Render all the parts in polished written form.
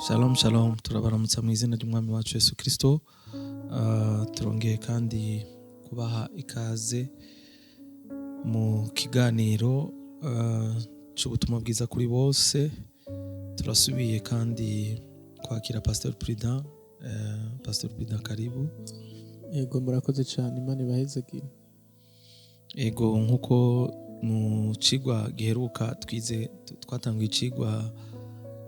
Shalom shalom, turabaramutsa mu izina ry'Umwami wacu Yesu Kristo. Turongeye kandi kubaha ikaze mu kiganiro c'ubutumwa bwiza kuri bose. Turasubiye kandi kwakira Pastor Prudent. Pastor Prudent, karibu. Yego, murakoze cyane, Imana ibahezagire. Ego, nkuko mu cigwa giheruka twize, twatanguye icigwa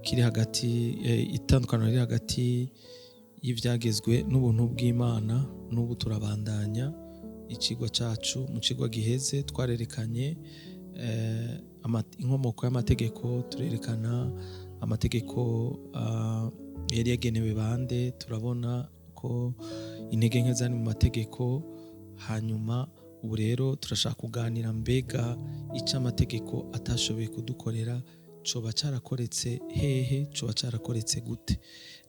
kiri hagati, itandukaniro riri hagati y'ivyagezwe n'ubuntu bw'Imana. N'ubu turabandanya icigwa cacu. Mu cigwa giheze twarerekanye inkomoko y'amategeko, turerekana amategeko yari yagenewe bande, turabona ko intege nke zari mu mategeko. Hanyuma ubu rero turashaka kuganira: mbega icyo amategeko atashoboye kudukorera coba carakoretse hehe, coba carakoretse gute?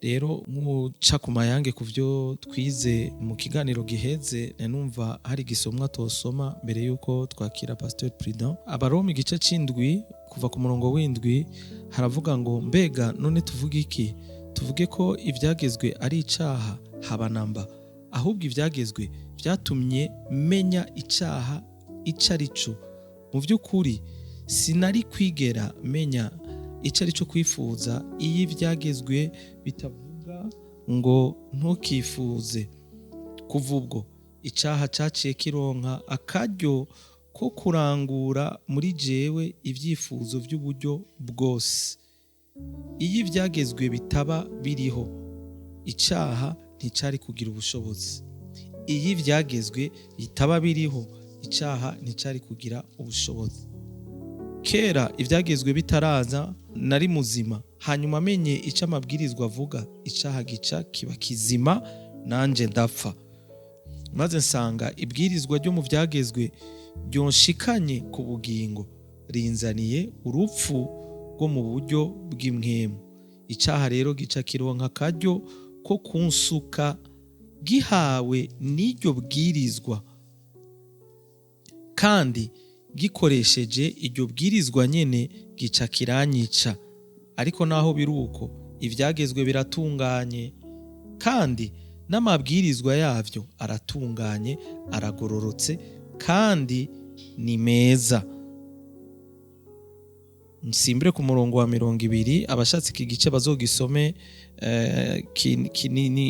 Rero nk'uca ku mayange ku byo twize mu kiganiro giheze, numva hari igisomwa tosoma mbere y'uko twakira Pasteur Prudent. Abaroma igice c'indwi, kuva ku murongo w'indwi, haravuga ngo: "Mbega none tuvuge iki? Tuvuge ko ivyagezwe ari icaha? Haba namba! Ahubwo ivyagezwe vyatumye menya icaha ico ari cyo. Mu by'ukuri sinari kwigera menya ico ari cyo kwifuza iyo ivyagezwe bitavuga ngo 'Ntukifuze.' Kuva ubwo icaha caciye kironka akaryo ko kurangura muri jewe ibyifuzo by'uburyo bwose. Iyo ivyagezwe bitaba biriho, icaha nticari kugira ubushobozi." Iyo ivyagezwe bitaba biriho, icaha nticari kugira ubushobozi. "Kera ivyagezwe bitaraza nari muzima, hanyuma menye icyo amabwirizwa avuga, icaha gica kiba kizima, nanje ndapfa. Maze nsanga ibwirizwa ryo mu vyagezwe ryonshikanye ku bugingo rinzaniye urupfu rwo mu buryo bw'impwemu. Icaha rero gica kironka akaryo ko kunsuka gihawe n'iryo bwirizwa, kandi gikoresheje iryo bwirizwa nyene gica kiranyica. Ariko naho biri uko, ivyagezwe biratunganye, kandi n'amabwirizwa yavyo aratunganye, aragororotse kandi ni meza." Nsimbire ku murongo wa 20. Abashatse iki gice bazogisome,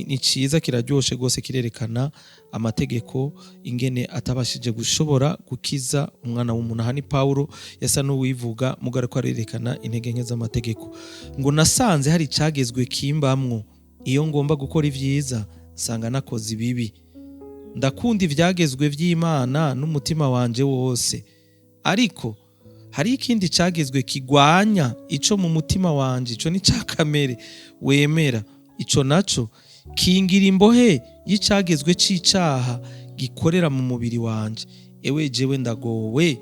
ni ciza, kiraryoshe rwose, kirerekana amategeko ingene atabashije gushobora gukiza umwana w'umuntu. Aha ni Pawulo yasa n'uwivuga, mugabo ariko arerekana intege nke z'amategeko, ngo: "Nasanze hari icagezwe kimbamwo: iyo ngomba gukora ivyiza, nsanga nakoze ibibi. Ndakunda ivyagezwe vy'Imana n'umutima wanje wose, ariko hari ikindi cagezwe kigwanya ico mu mutima wanje." Ico ni ca kamere wemera. "Ico naco kingira imbohe y'icagezwe c'icaha gikorera mu mubiri wanje. Ewe jewe, ndagowe!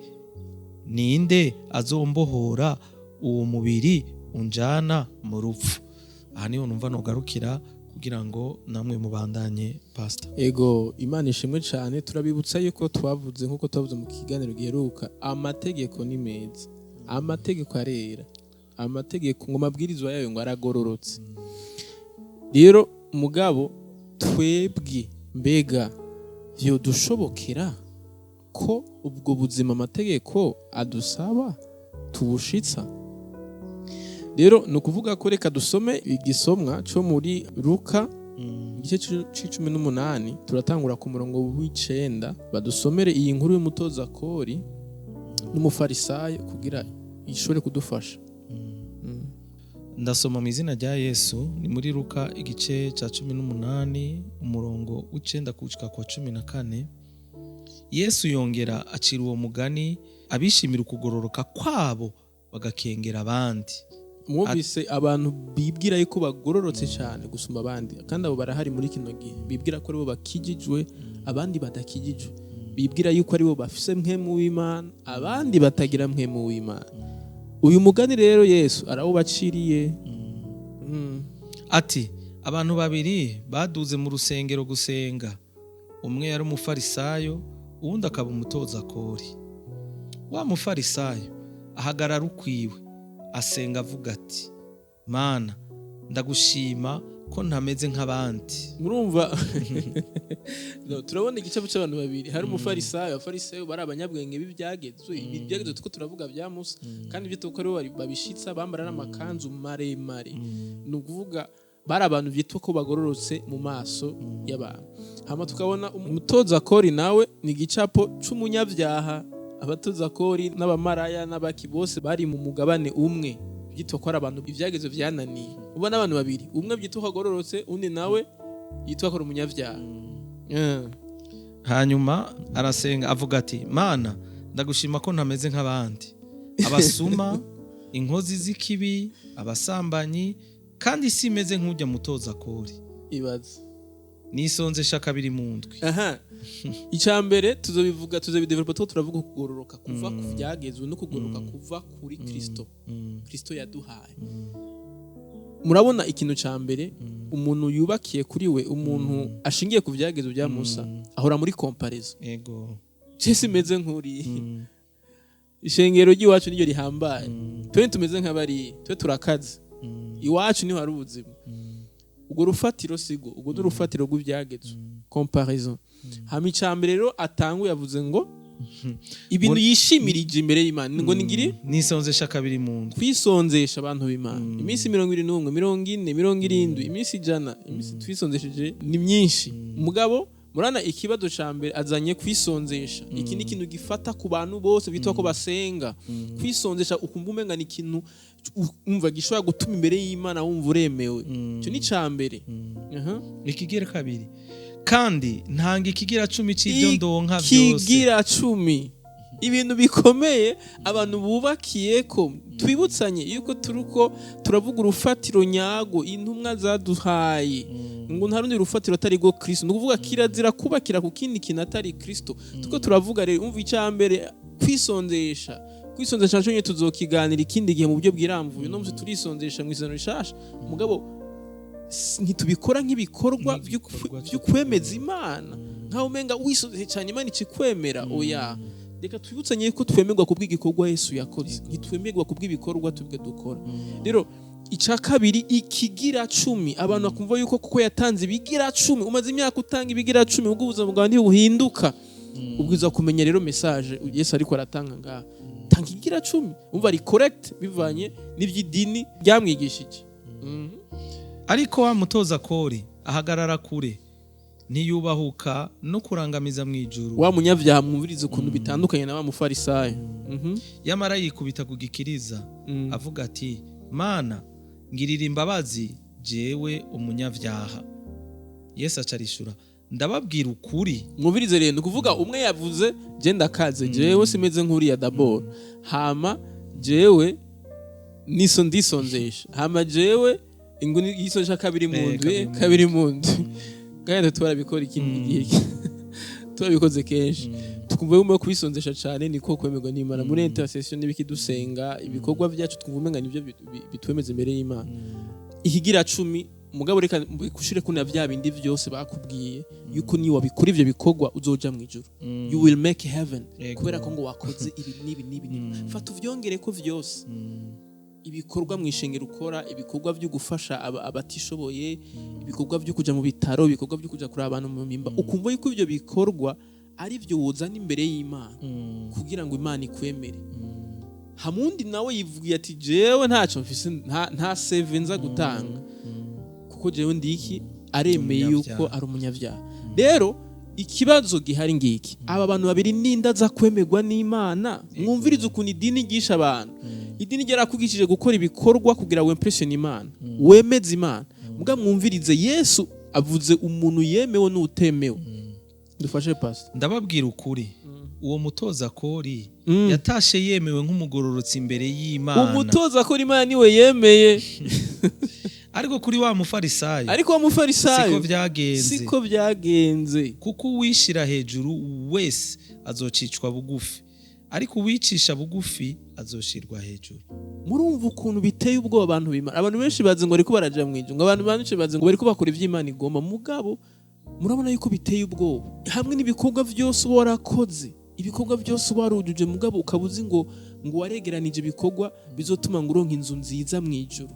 Ninde azombohora uwo mubiri unjana mu rupfu?" Aha niho numva nogarukira kugira ngo namwe mubandanye, Pastor. Ego, Imana ishimwe cyane. Turabibutsa yuko twavuze, nk'uko twavuze mu kiganiro giheruka, amategeko ni meza, amategeko arera, amategeko ngo amabwirizwa yayo ngo aragororotse. Rero mugabo twebwe, mbega vyodushobokera ko ubwo buzima amategeko adusaba tubushitsa? Rero ni ukuvuga ko reka dusome igisomwa cyo muri Luka, igice c'18, turatangura ku murongo w'icenda. Badusomere iyi nkuru y'umutoza kori n'umufarisayo kugira ishobore kudufasha. Ndasoma mu izina rya Yesu. Ni muri Luka igice cya 18, umurongo w'icenda kushika kwa 14. Yesu yongera acira uwo mugani abishimira ukugororoka kwabo bagakengera abandi. Mwumvise abantu bibwira yuko bagororotse cyane gusumba abandi, kandi abo barahari muri kino gihe, bibwira ko aribo bakijijwe abandi badakijijwe, bibwira yuko aribo bafise mpwemu w'Imana abandi batagira mpwemu w'Imana. Uyu mugani rero Yesu arawubaciriye. Ati: "Abantu babiri baduze mu rusengero gusenga. Umwe yari umufarisayo, uwundi akaba umutoza kori. Wa mufarisayo ahagarara ukwiwe, asenga avuga ati: 'Mana, Ndagushima ko ntameze nk'abandi. Murumva, no, turabona igicapo cy'abantu babiri. Hari umufarisayo. Abafarisayo bari abanyabwenge b'ibyagezwe, ibi byagezwe tuko turavuga bya Musa, kandi ibyo tuko aribo babishitsa, bambara n'amakanzu maremare. Ni ukuvuga bari abantu byitwa ko bagororotse mu maso y'abantu. Hama tukabona umutoza kori, nawe ni igicapo c'umunyabyaha. Abatoza kori n'abamaraya n'abaki bose bari mu mugabane umwe, byitwa ko ari abantu ibyagezwe byananiye. Ubona abantu babiri, umwe byitwa ko agororotse, undi nawe yitwa ko ari umunyabyaha. Hanyuma arasenga avuga ati: "Mana, ndagushima ko ntameze nk'abandi, abasuma, inkozi z'ikibi, abasambanyi, kandi si imeze nk'ujya mutoza kori." Ibaze. Nisonzesha kabiri mu ndwi. Aha, icya mbere tuzobivuga, tuzobidevelopa two turavuga kugororoka kuva ku byagezwe no kugororoka kuva kuri Kristo, Kristo yaduhaye. Murabona, ikintu cya mbere, umuntu yubakiye kuri we, umuntu ashingiye ku byagezwe bya Musa, ahora muri comparaison. Je simeze nk'uriya, ishengero ry'iwacu niryo rihambaye, twe tumeze nk'abariya, twe turakaze, iwacu niho hari ubuzima. Ubwo rufatiro sigo, ubwo ni urufatiro rw'ibyagezwe, comparaison. Hama icya mbere rero atanguye avuze ngo ibintu yishimirije imbere y'Imana ngo nigiri Nisonzesha kabiri mu ndwi. Kwisonzesha, abantu b'Imana, iminsi 71, 40, 70, iminsi 100, iminsi twisonzesheje ni myinshi. Mugabo murana ikibazo ca mbere azanye kwisonzesha. Iki ni ikintu gifata ku bantu bose bitwa ko basenga. Kwisonzesha, ukumva umenga ni ikintu umva gishobora gutuma imbere y'Imana wumva uremewe. Icyo ni ca mbere. Aha. Ikigira kabiri: kandi ntanga ikigira cumi c'ibyo ndonka byose. Kigira cumi, ibintu bikomeye abantu bubakiye ko. Twibutsanye yuko turuko turavuga urufatiro nyago intumwa zaduhaye, ngo nta rundi rufatiro atari rwo Kristo. Ni ukuvuga kirazira kubakira ku kindi kintu atari Kristo. Tuko turavuga rero, umva, icya mbere kwisonzesha. Kwisonzesha naco nyene tuzokiganira ikindi gihe mu buryo bwiramvuye. Uno munsi turisonzesha mu Isezerano Rishasha, mugabo ntitubikora nk'ibikorwa Nk'ibikorwa byo kwemeza Imana, nkaho umenga wisonzeshe cyane Imana ikikwemera. Oya, reka twibutsanye ko twemerwa kubw'igikorwa Yesu yakoze, ntitwemerwa kubw'ibikorwa tubwe dukora. Rero icya kabiri, ikigira cumi. Abantu bakumva yuko kuko yatanze ibigira cumi, umaze imyaka utanga ibigira cumi, ubwo ubuzima bwawe ntibuhinduka. Ubwiza kumenya rero message Yesu ariko aratanga ngaha: tanga ikigira cumi. Umva, ari correct bivanye n'iby'idini ryamwigishije. Ariko wa mutoza kori ahagarara kure, ntiyubahuka no kurangamiza mu ijuru. Wa munyabyaha, mwumvirize ukuntu bitandukanye na wa mufarisayo. Yamara yikubita ku gikiriza, avuga ati: "Mana, ngirira imbabazi jewe umunyabyaha." Yesu acarishura: "Ndababwira ukuri." Mwumvirize rero, ni ukuvuga umwe yavuze: "Je ndakaze, jewe simeze nk'uriya d'abord, hama jewe niso ndisonzesha, hama jewe inguni yisonzesha kabiri mu ndwi." Kabiri mu Kabiri mu ndwi, kandi turabikora ikindi gihe, turabikoze kenshi, tukumva yuko kwisonzesha cyane niko kwemerwa n'Imana muri intercession n'ibiki, dusenga, ibikorwa byacu twumva umenga nibyo bitwemeza imbere y'Imana. Ikigira cumi, mugabo reka kushire kuna vya bindi vyose bakubwiye yuko niyo wabikora ivyo bikorwa uzoja mu ijuru, you will make heaven, kubera ko ngo wakoze ibi n'ibi n'ibi n'ibi. Fata uvyongere ko vyose, ibikorwa mu ishengero ukora, ibikorwa byo gufasha abatishoboye, ibikorwa byo kuja mu bitaro, ibikorwa byo kuja kuraba abantu mu mpimba, ukumva yuko ivyo bikorwa ari byo wozana imbere y'Imana kugira ngo Imana ikwemere. Hamundi nawe yivugiye ati: "Jewe ntacyo mfise, nta seve nza gutanga, kuko jewe ndiki." Aremeye yuko Umunyabyaha. ari umunyabyaha. Rero ikibazo gihari ngiki: aba bantu babiri ninda aza kwemerwa n'Imana? Mwumvirize ukuntu idini ryigisha abantu. Idini ryarakugishije gukora ibikorwa kugira ngo impression Imana, wemeze Imana. Muga mwumvirize, Yesu avuze umuntu yemewe n'utemewe. Dufashe, pastor. Ndababwira ukuri, uwo mutoza kori yatashe yemewe nk'umugororotsi imbere y'Imana. Umutoza ko Imana niwe yemeye. Ariko kuri wa mufarisayo Ariko wa mufarisayo siko byagenze. Siko byagenze. Kuko uwishira hejuru wese azocicwa bugufi, ariko uwicisha bugufi azoshirwa hejuru. Murumva ukuntu biteye ubwoba, abantu b'Imana. Abantu benshi bazi ngo bariko baraja mu ijuru, ngo abantu benshi bazi ngo bariko bakora ivyo Imana igomba. Mugabo murabona yuko biteye ubwoba, hamwe n'ibikorwa vyose uba warakoze, ibikorwa byose uba warujuje, mugabo ukaba uzi ngo waregeranije ibikorwa bizotuma ngo uronke inzu nziza mu ijuru.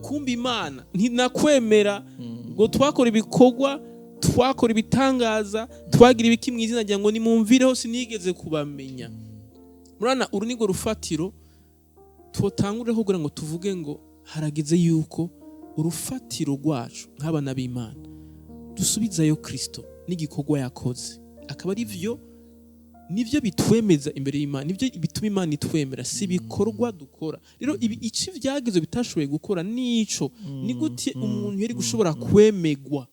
Kumba Imana ntinakwemera ngo twakora ibikorwa, twakora ibitangaza, twagira ibiki mu izina rya, ngo nimumvireho, sinigeze kubamenya. Murana uru nirwo rufatiro twotanguriraho kugira ngo tuvuge ngo harageze yuko urufatiro rwacu nk'abana b'Imana dusubizayo Kristo n'igikorwa yakoze, akaba ari byo, nibyo bitwemeza imbere y'Imana, nibyo bituma Imana itwemera, si ibikorwa dukora. Rero ibi ici ivyagezwe bitashoboye gukora, nico ni gute umuntu yari gushobora kwemegwa?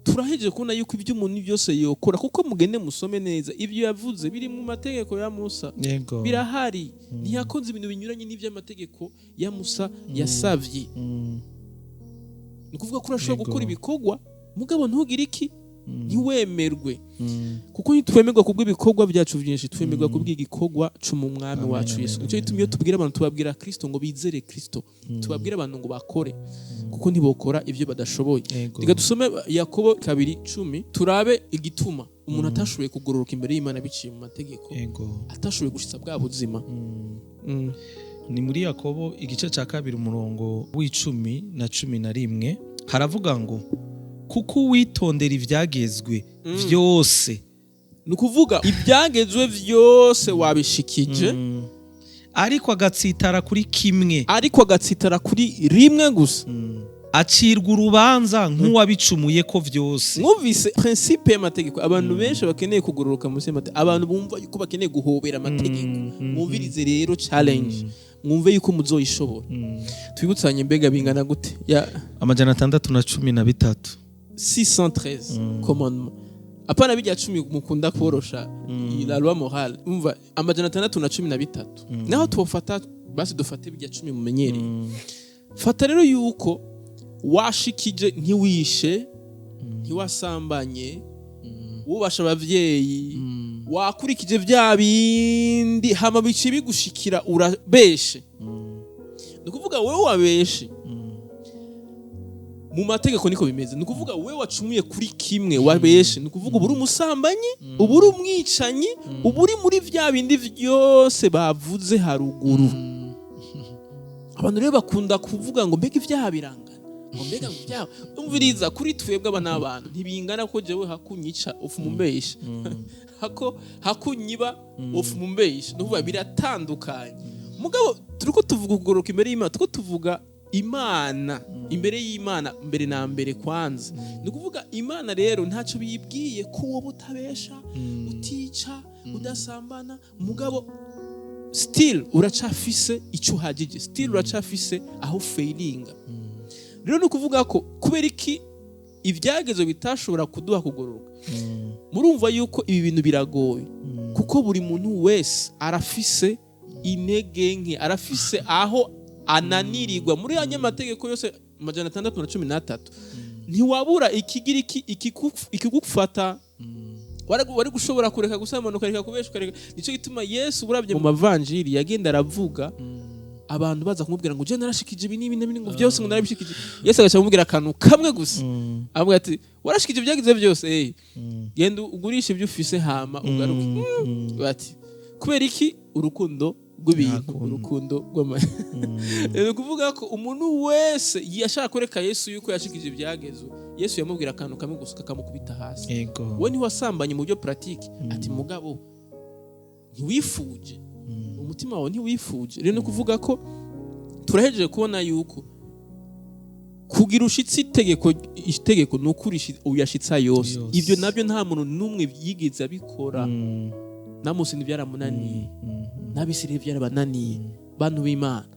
Turahejeje kubona yuko ibyo umuntu byose yokora, kuko mugende musome neza ibyo yavuze biri mu mategeko ya Musa. Birahari. Ntiyakoze ibintu binyuranye n'iby'amategeko ya Musa yasavye. Ni ukuvuga ko urashobora gukora ibikorwa, mugabo ntugire iki? Ntiwemerwe. Kuko ntitwemerwa kubw'ibikorwa byacu byinshi, twemerwa kubw'igikorwa c'umwami wacu Yesu. Nicyo gituma iyo tubwira abantu, tubabwira Kristo ngo bizere Kristo. Tubabwira abantu ngo bakore, kuko ntibokora ibyo badashoboye. Reka dusome Yakobo 2:10, turabe igituma umuntu atashoboye kugororoka imbere y'Imana biciye mu mategeko, atashoboye gushitsa bwa buzima. Ni muri Yakobo igice cya 2, umurongo w'10 na 11, haravuga ngo: "Kuko uwitondera ivyagezwe vyose," Ni ukuvuga ibyagezwe vyose wabishikije, "ariko agatsitara kuri kimwe," ariko agatsitara kuri rimwe gusa, "acirwa urubanza nk'uwabicumuye ko vyose." Mwumvise principe y'amategeko? Abantu benshi bakeneye kugororoka munsi y'amategeko, abantu bumva yuko bakeneye guhobera amategeko, mwumvirize rero challenge, mwumve yuko muzoyishobora. Twibutsanye, mbega bingana gute ya? 613. 613 commandement, apana bijya 10 mukunda korosha la loi morale. Umva, 613. Naho tuwafata, basi dufate bijya 10 mumenyereye. Fata rero yuko washikije, ntiwishe, ntiwasambanye, wubasha abavyeyi, wakurikije bya bindi, hama bici bigushikira urabeshe. Ni ukuvuga wowe wabeshe, mu mategeko niko bimeze. Ni ukuvuga wowe wacumuye kuri kimwe, wabeshe, ni ukuvuga uba uri umusambanyi, uba uri umwicanyi, uba uri muri bya bindi byose bavuze haruguru. Abantu rero bakunda kuvuga ngo mbega ibyaha birangana, ngo mbega ngo ibyaha, umviriza, kuri twebwe aba n'abantu ntibingana, ko jewe hakunyica ufuma umbesha, hako hakunyiba ufuma umbesha, ni ukuvuga biratandukanye. Mugabo turiko tuvuga kugororoka imbere y'Imana, turiko tuvuga Imana, imbere y'Imana mbere na mbere kwanza. Ni ukuvuga Imana rero ntacyo biyibwiye ko wowe utabesha, utica, udasambana, mugabo still uracafise icyo uhagije, still uracafise aho failinga. Rero ni ukuvuga ko kubera iki ibyagezo bitashobora kuduha kugororoka? Murumva yuko ibi bintu biragoye, kuko buri muntu wese arafise intege nke, arafise aho ananirirwa. Muri ya nyamategeko yose 613, ntiwabura ikigira iki ikigufata. Wari gushobora kureka gusambana, ukareka kubesha, ukareka. Nicyo gituma Yesu, urabye mu mavanjiri, yagenda aravuga, abantu baza kumubwira ngo je narashikije ibi n'ibi n'ibi, ngo byose ngo narabishikije. Yesu agaca amubwira akantu kamwe gusa, avuga ati: "Warashikije ibyagize byose, genda ugurishe ibyo ufise, hama ugaruke." Bati: "Kubera iki?" Urukundo rw'ibintu. Nta kuntu. Urukundo rw'ama, ni ukuvuga ko umuntu wese yashaka kwereka Yesu yuko yashikije ibyagezwe, Yesu yamubwira akantu kamwe gusa kakamukubita hasi. We ntiwasambanye mu buryo pratique, ati mugabo ntiwifuje, umutima wawe ntiwifuje. Rero ni ukuvuga ko turahejeje kubona yuko kugira ushitse itegeko ni ukuri uyashitsa yose. Yose. Ibyo nabyo nta muntu n'umwe yigeze abikora. Na Mose ntibyaramunaniye, n'Abisirayeli byarabananiye. Bantu b'Imana,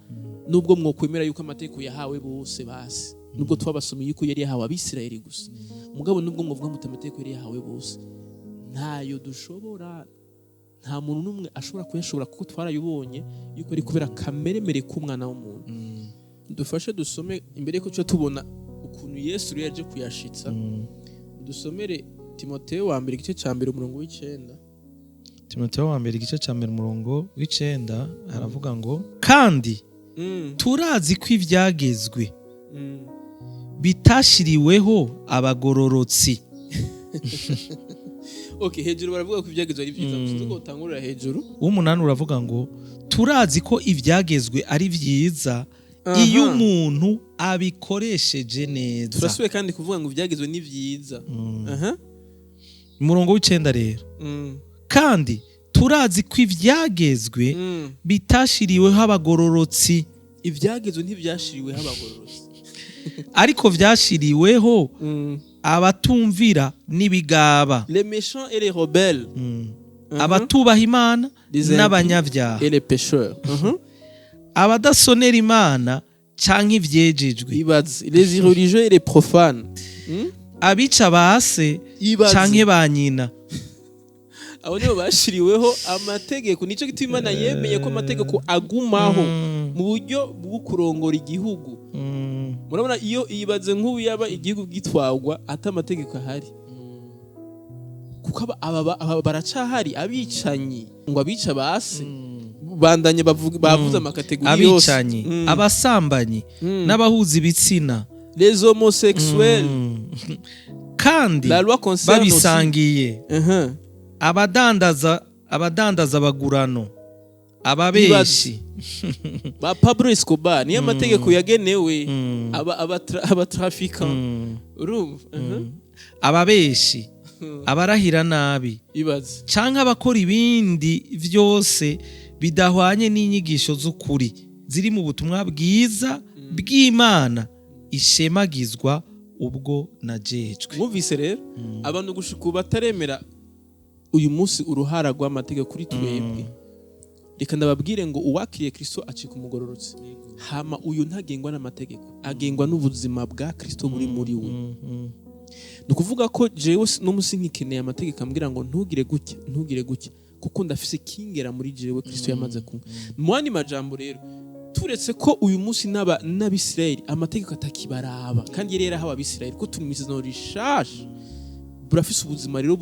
nubwo mwokwemera yuko amategeko yahawe bose, basi nubwo twabasomeye yuko yari yahawe Abisirayeli gusa, mugabo nubwo mwovuga muti amategeko yari yahawe bose, ntayo dushobora, nta muntu n'umwe ashobora kuyashobora, kuko twarayibonye yuko ari kubera kameremere k'umwana w'umuntu. Dufashe dusome imbere yuko tuca tubona ukuntu Yesu rero yaje kuyashitsa. Dusomere Timoteyo wa mbere igice cya 1, umurongo w'9. Timoteyo wa mbere igice cya 1, umurongo w'9, haravuga ngo: "Kandi turazi ko ibyagezwe bitashiriweho abagororotsi." Okay, hejuru baravuga ko ibyagezwe ari byiza. Sinzi ko utangurira hejuru. W'8 uravuga ngo: "Turazi ko ibyagezwe ari byiza Iyo umuntu abikoresheje neza. Turasubiye kandi kuvuga ngo ibyagezwe ni byiza. Umurongo w'icenda rero: Kandi turazi ko ivyagezwe bitashiriweho abagororotsi, Ibyagezwe ntibyashiriweho abagororotsi, ariko vyashiriweho abatumvira n'ibigaba, les méchants et les rebelles, abatubaha Imana Les impies n'abanyabyaha, et les pécheurs, abadasonera Imana canke ivyejejwe, Ibaze, les irreligieux et les profanes. Abica ba se Ibaze. canke ba nyina. Abo nibo bashiriweho amategeko. Nicyo gituma Imana yemeye ko amategeko agumaho mu buryo bwo kurongora igihugu. Murabona, iyo ibaze nk'ubu yaba igihugu gitwagwa ata amategeko ahari, kuko aba baracahari, abicanyi, ngo abica base, bandanye bavuze ama catégories yose. Abicanyi, abasambanyi n'abahuza ibitsina, Les homosexuels. Kandi La loi concerne aussi babisangiye, abadandaza abagurano, ababeshi. Ba Pablo Escobar niyo amategeko yagenewe, aba trafiquants. Urumva? Ababeshi, abarahira nabi, Ibaze. canke abakora ibindi vyose bidahwanye n'inyigisho z'ukuri ziri mu butumwa bwiza bw'Imana ishemagizwa, ubwo najejwe. Mwumvise rero, abantu gushika ubu bataremera uyu munsi uruhara rw'amategeko kuri twebwe, reka ndababwire ngo uwakiriye Kristo acika umugororotsi. Hama uyu ntagengwa n'amategeko, agengwa n'ubuzima bwa Kristo buri muri we. Ni ukuvuga ko jewe n'umunsi nkikeneye amategeko ambwira ngo ntugire gutya, ntugire gutya, kuko ndafise kingera muri jewe Kristo yamaze kunywa. Mu yandi majambo rero, turetse ko uyu munsi n'Abisirayeli amategeko atakibaraba, kandi yari yarahawe Abisirayeli, ko turi mu isezerano rishasha, burafise ubuzima rero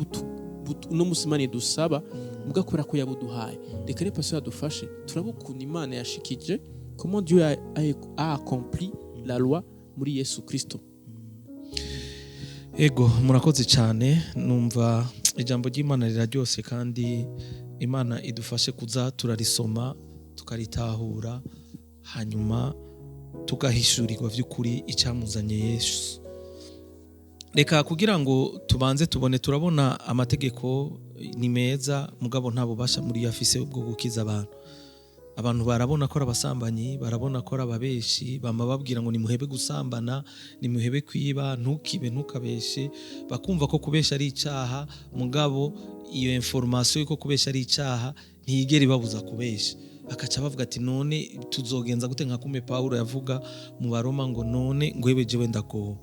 uno munsi Imana idusaba mugakora ko yabuduhaye. Reka rero pastor yadufashe turaba ukuntu Imana yashikije, comment Dieu a accompli la loi muri Yesu Kristo. Ego, murakoze cyane. Numva ijambo ry'Imana riraryose, kandi Imana idufashe kuza turarisoma, tukaritahura, hanyuma tugahishurirwa by'ukuri icyamuzanye Yesu. Reka kugira ngo tubanze tubone, turabona amategeko ni meza, mugabo nta bubasha muri yo afise bwo gukiza abantu. Abantu barabona ko ari abasambanyi, barabona ko ari ababeshi, bama babwira ngo nimuhebe gusambana, nimuhebe kwiba, ntukibe, ntukabeshe. Bakumva ko kubesha ari icaha, mugabo iyo information yuko kubesha ari icaha ntiyigera ibabuza kubesha. Bakaca bavuga ati: "None tuzogenza gute?" Nka kume Pawulo yavuga mu Baroma ngo: "None ngwebe jewe ndagowe."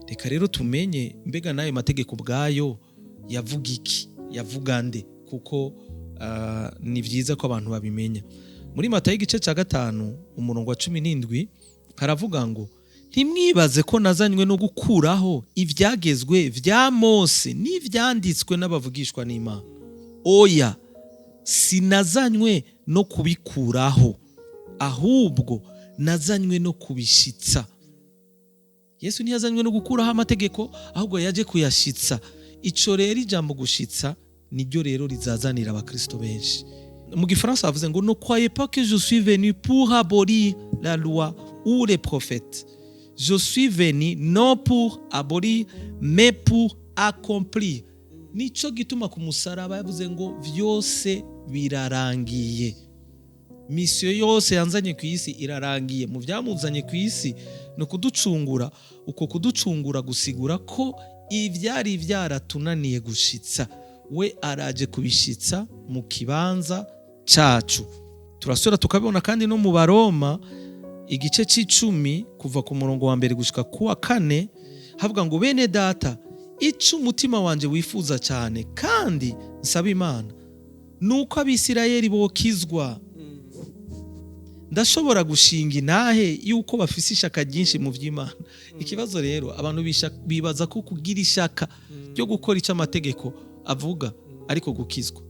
Reka rero tumenye mbega n'ayo mategeko ubwayo yavuga iki, yavuga nde, kuko ni byiza ko abantu babimenya. Muri Matayo igice cya 5 umurongo wa 17 haravuga ngo: "Ntimwibaze ko nazanywe no gukuraho ibyagezwe vya Mose n'ivyanditswe n'abavugishwa n'Imana. Oya, sinazanywe no kubikuraho, ahubwo nazanywe no kubishitsa." Yesu ntiyazanywe no gukuraho amategeko, ahubwo yaje kuyashitsa. Ico rero, ijambo gushitsa niryo rero rizazanira abakristo benshi. Mu gifaransa bavuze ngo: "Ne croyez pas que je suis venu pour abolir la loi ou les prophètes. Je suis venu non pour abolir, mais pour accomplir." Nico gituma ku musaraba yavuze ngo: "Vyose birarangiye." Mission yose yanzanye ku isi irarangiye. Mu byamuzanye ku isi ni ukuducungura. Uko kuducungura gusigura ko ivyari byaratunaniye gushitsa, we araje kubishitsa mu kibanza cacu. Turasubira tukabibona kandi no mu Baroma igice c'icumi, kuva ku murongo wa mbere gushika ku wa kane, havuga ngo: "Bene data, ico umutima wanje wifuza cyane kandi nsaba Imana nuko Abisirayeli bokizwa. Ndashobora gushinga intahe yuko bafise ishaka ryinshi mu vy'Imana." Ikibazo rero, abantu bibaza ko kugira ishaka ryo gukora icyo amategeko avuga ariko gukizwa.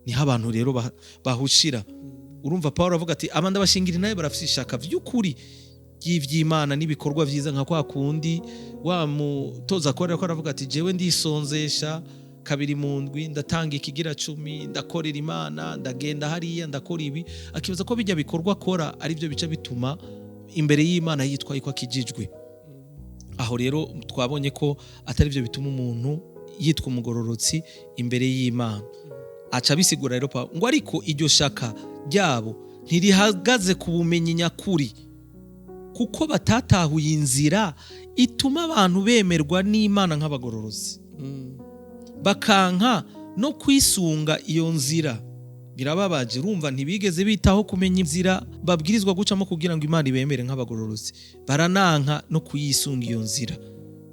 Niho abantu rero bahushira. Urumva, Paul avuga ati: "Abandi abashingira intahe barafise ishaka vy'ukuri ry'ivy'Imana n'ibikorwa vyiza," nka kwa kundi wa mutoza akorera ko aravuga ati: "Jewe ndisonzesha." kabiri mu ndwi, ndatanga ikigira cumi, ndakorera Imana, ndagenda hariya, ndakora ibi, akibaza ko bijya bikorwa akora ari byo bica bituma imbere y'Imana yitwa yuko akijijwe. Aho rero twabonye ko atari byo bituma umuntu yitwa umugororotsi imbere y'Imana. Aca abisigura rero Pawulo ngo ariko iryo shaka ryabo ntirihagaze ku bumenyi nyakuri, kuko batatahuye inzira ituma abantu bemerwa n'Imana nk'abagororotsi, bakanka no kwisunga iyo nzira. Birababaje, urumva ntibigeze bitaho kumenya inzira babwirizwa gucamo kugira ngo Imana ibemere nk'abagororotsi, barananka no kuyisunga iyo nzira.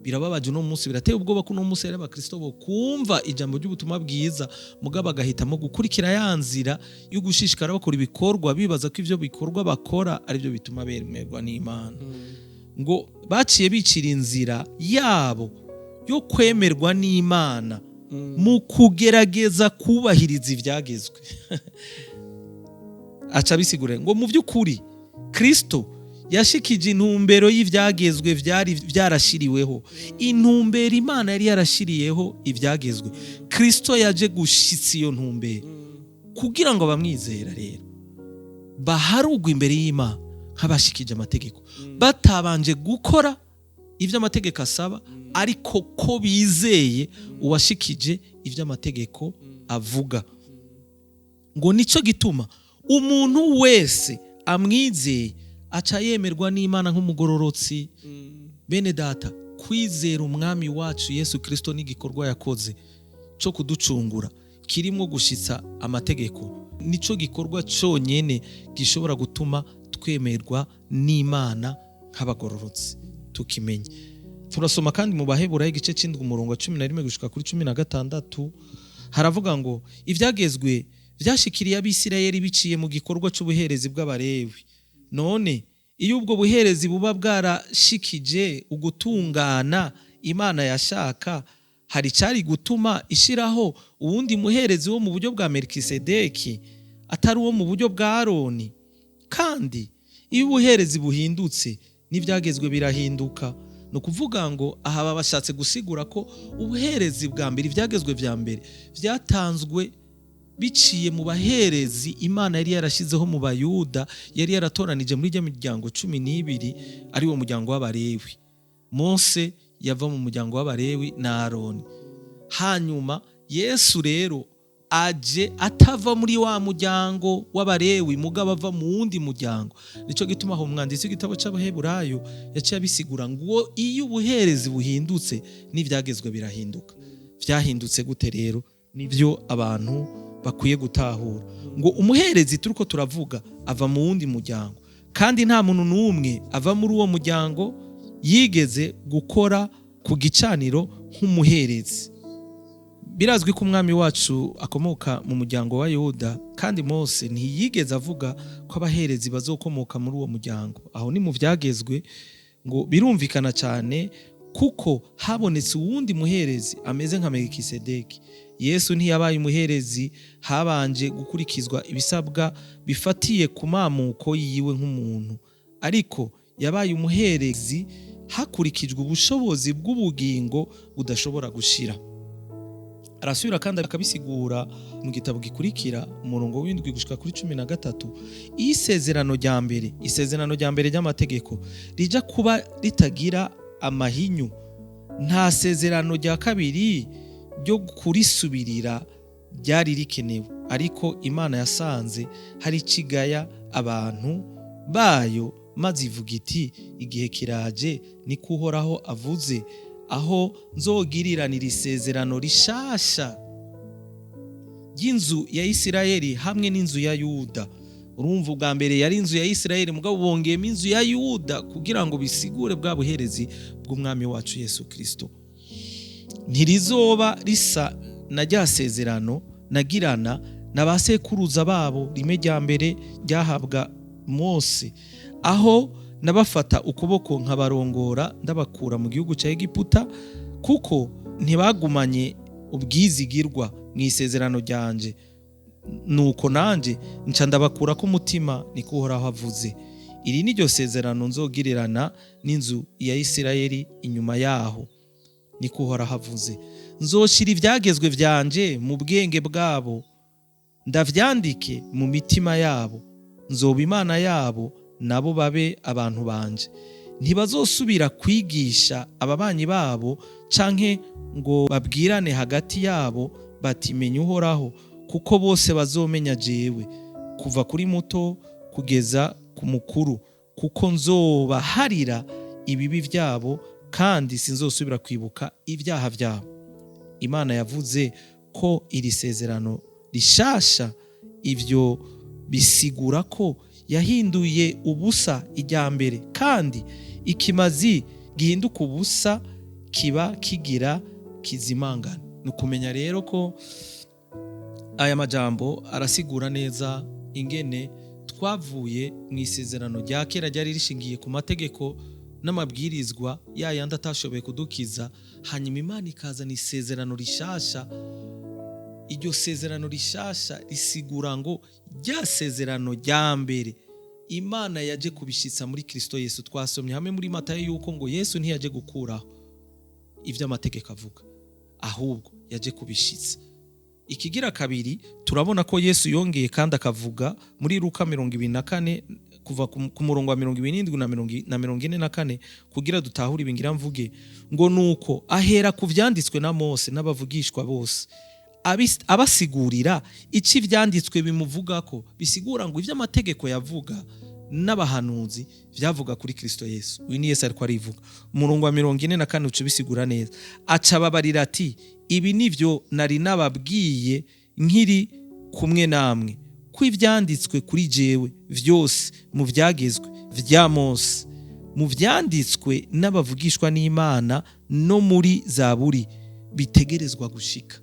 Birababaje uno munsi, birateye ubwoba ko uno munsi hari abakristo bo kumva ijambo ry'ubutumwa bwiza, mugabo bagahitamo gukurikira ya nzira yo gushishikara bakora ibikorwa, bibaza ko ivyo bikorwa bakora ari byo bituma bemerwa n'Imana. Ngo baciye bicira inzira yabo yo kwemerwa n'Imana mu kugerageza kubahiriza ivyagezwe. Aca abisigura ngo mu by'ukuri Kristo yashikije intumbero y'ivyagezwe vyari vyarashiriweho, intumbero Imana yari yarashiriyeho ivyagezwe. Kristo yaje gushitsa iyo ntumbero kugira ngo abamwizera rero baharugwe imbere y'Imana nk'abashikije amategeko, batabanje gukora ivyo amategeko asaba, ariko ko bizeye uwashikije ivyo amategeko avuga. Ngo nico gituma umuntu wese amwizeye aca yemerwa n'Imana nk'umugororotsi. Bene data, kwizera umwami wacu Yesu Kristo n'igikorwa yakoze cyo kuducungura kirimo gushitsa amategeko, nico gikorwa cyonyene gishobora gutuma twemerwa n'Imana nk'abagororotsi. Tukimenye. Turasoma kandi mu Baheburayo igice c'indwi umurongo wa 11 gushika kuri 16, haravuga ngo ivyagezwe vyashikiriye Abisirayeli biciye mu gikorwa c'ubuherezi bw'Abalewi. None iyo ubwo buherezi buba bwarashikije ugutungana Imana yashaka, hari cari gutuma ishiraho uwundi muherezi wo mu buryo bwa Melkisedeki atari uwo mu buryo bwa Aroni? Kandi iyo ubuherezi buhindutse n'ivyagezwe birahinduka. Ni ukuvuga ngo aha baba bashatse gusigura ko ubuherezi bwa mbere, ivyagezwe vya mbere vyatanzwe biciye mu baherezi Imana yari yarashizeho mu Bayuda, yari yaratoranije muri rya miryango 12, ari wo muryango w'Abalewi. Mose yava mu muryango w'Abalewi na Aroni. Hanyuma Yesu rero aje atava muri wa muryango w'Abalewi, mugabo ava mu wundi muryango. Nico gituma aho umwanditsi w'igitabo c'Abaheburayo yaciye abisigura ngo iyo ubuherezi buhindutse n'ivyagezwe birahinduka. Vyahindutse gute rero? Nivyo abantu bakwiye gutahura. Ngo umuherezi turiko turavuga ava mu wundi muryango, kandi nta muntu n'umwe ava muri uwo muryango yigeze gukora ku gicaniro nk'umuherezi. Birazwi ko umwami wacu akomoka mu muryango wa Yuda, kandi Mose ntiyigeze avuga ko abaherezi bazokomoka muri uwo muryango. Aho ni mu vyagezwe. Ngo birumvikana cyane kuko habonetse uwundi muherezi ameze nka Melkisedeki. Yesu ntiyabaye umuherezi habanje gukurikizwa ibisabwa bifatiye ku mamuko yiwe nk'umuntu, ariko yabaye umuherezi hakurikijwe ubushobozi bw'ubugingo budashobora gushira. Arasubira kandi akabisigura mu gitabo gikurikira umurongo w'indwi gushika kuri 13. Isezerano rya mbere, isezerano rya mbere ry'amategeko rija kuba ritagira amahinyu, nta sezerano rya kabiri ryo kurisubirira ryari rikenewe, ariko Imana yasanze hari ikigaya abantu bayo, maze ivuga iti igihe kiraje, niko Uhoraho avuze, aho nzogiriranira isezerano rishasha ry'inzu ya Isirayeli hamwe n'inzu ya Yuda. Urumva ubwa mbere yari inzu ya Isirayeli, mugabo bongeyemo inzu ya Yuda kugira ngo bisigure bwa buherezi bw'umwami wacu Yesu Kristo. Ntirizoba risa na rya sezerano nagirana na ba sekuruza babo rimwe rya mbere ryahabwa Mose, aho nabafata ukuboko nkabarongora ndabakura mu gihugu cya Egiputa, kuko ntibagumanye ubwizigirwa mu isezerano ryanje, nuko nanje nca ndabakura ko umutima, niko Uhoraho avuze. Iri ni ryo sezerano nzogirirana n'inzu ya Isirayeli inyuma yaho, niko Uhoraho avuze. Nzoshira ibyagezwe byanje mu bwenge bwabo, ndavyandike mu mitima yabo. Nzoba Imana yabo, nabo babe abantu banje. Ntibazosubira kwigisha ababanyi babo canke ngo babwirane hagati yabo bati: 'Menya Uhoraho,' kuko bose bazomenya jewe, kuva kuri muto kugeza ku mukuru, kuko nzobaharira ibibi byabo kandi sinzosubira kwibuka ibyaha byabo." Imana yavuze ko iri sezerano rishasha. Ibyo bisigura ko yahinduye ubusa irya mbere, kandi ikimazi gihinduka ubusa kiba kigira kizimangana. Ni ukumenya rero ko aya majambo arasigura neza ingene twavuye mu isezerano rya kera ryari rishingiye ku mategeko n'amabwirizwa ya yandi atashoboye kudukiza, hanyuma Imana ikazana isezerano rishasha. Iryo sezerano rishasha risigura ngo rya sezerano rya mbere Imana yaje kubishitsa muri Kristo Yesu. Twasomye hamwe muri Matayo yuko ngo Yesu ntiyaje gukuraho ibyo amategeko avuga, ahubwo yaje kubishitsa. Ikigira kabiri, turabona ko Yesu yongeye kandi akavuga muri Luka 24, kuva ku murongo wa 27 na 44, kugira dutahure ibi ngira mvuge, ngo: "Nuko ahera ku vyanditswe na Mose n'abavugishwa bose, abasigurira ico ivyanditswe bimuvugako." Bisigura ngo ivyo amategeko yavuga n'abahanuzi vyavuga kuri Kristo Yesu. Uyu ni Yesu ariko arivuga. Umurongo wa 44 uca ubisigura neza. Aca ababarira ati: "Ibi nivyo nari nababwiye nkiri kumwe namwe, ko ivyanditswe kuri jewe vyose mu vyagezwe vya Mose, mu vyanditswe n'abavugishwa n'Imana, no muri Zaburi bitegerezwa gushika."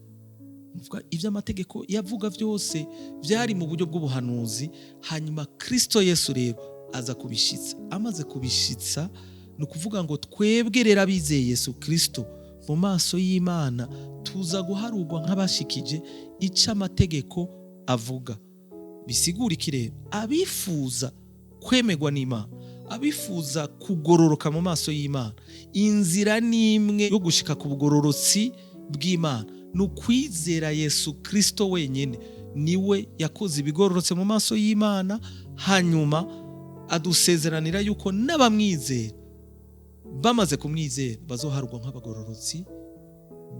Vuga, ibyo amategeko yavuga byose byari mu buryo bw'ubuhanuzi, hanyuma Kristo Yesu rero aza kubishitsa. Amaze kubishitsa, ni ukuvuga ngo twebwe rero abizeye Yesu Kristo, mu maso y'Imana tuza guharurwa nk'abashikije icyo amategeko avuga. Bisigura iki rero? Abifuza kwemerwa n'Imana, abifuza kugororoka mu maso y'Imana, inzira n'imwe yo gushika ku bugororotsi bw'Imana ni ukwizera Yesu Kristo wenyine. Niwe yakoze ibigororotse mu maso y'Imana, hanyuma adusezeranira yuko n'abamwizera, bamaze kumwizera, bazoharurwa nk'abagororotsi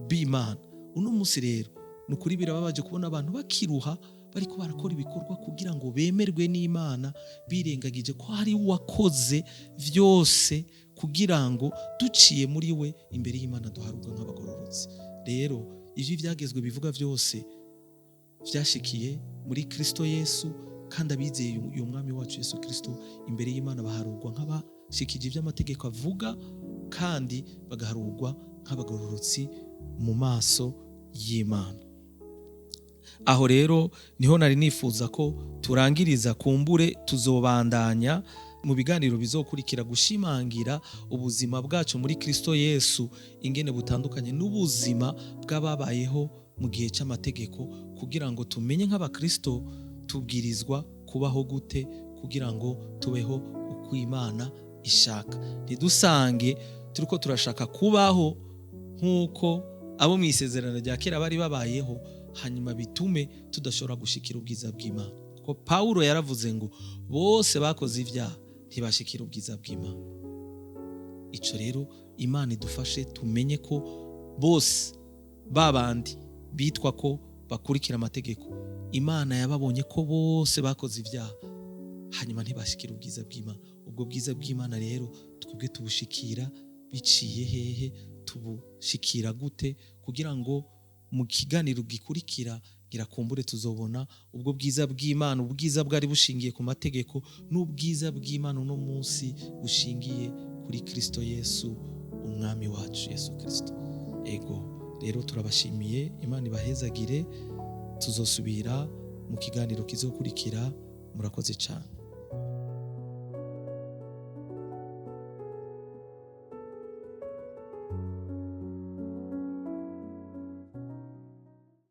b'Imana. Uno munsi rero ni ukuri birababaje kubona abantu bakiruha bariko barakora ibikorwa kugira ngo bemerwe n'Imana, birengagije ko hari uwakoze vyose kugira ngo duciye muri we imbere y'Imana duharurwa nk'abagororotsi. Rero ivyo ivyagezwe bivuga vyose vyashikiye muri Kristo Yesu, kandi abizeye uyu mwami wacu Yesu Kristo imbere y'Imana baharurwa nk'abashikije ivy'amategeko avuga, kandi bagaharurwa nk'abagororotsi mu maso y'Imana. Aho rero niho nari nifuza ko turangiriza. Kumbure tuzobandanya mu biganiro bizokurikira gushimangira ubuzima bwacu muri Kristo Yesu ingene butandukanye n'ubuzima bw'ababayeho mu gihe cy'amategeko, kugira ngo tumenye nk'abakristo tubwirizwa kubaho gute kugira ngo tubeho uko Imana ishaka, ntidusange turiko turashaka kubaho nk'uko abo mu isezerano rya kera bari babayeho, hanyuma bitume tudashobora gushikira ubwiza bw'Imana. Kuko Pawulo yaravuze ngo bose bakoze ibyaha ntibashikira ubwiza bw'Imana. Ico rero Imana idufashe tumenye ko bose babandi bitwa ko bakurikira amategeko, Imana yababonye ko bose bakoze ibyaha, hanyuma ntibashikira ubwiza bw'Imana. Ubwo bwiza bw'Imana rero twebwe tubushikira biciye hehe? Tubushikira gute? Kugira ngo mu kiganiro gikurikira girakumbure tuzobona ubwo bwiza bw'Imana, ubwiza bwari bushingiye ku mategeko n'ubwiza bw'Imana uno munsi bushingiye kuri Kristo Yesu, umwami wacu Yesu Kristo. Ego rero turabashimiye, Imana ibahezagire. Tuzosubira mu kiganiro kizokurikira. Murakoze cyane.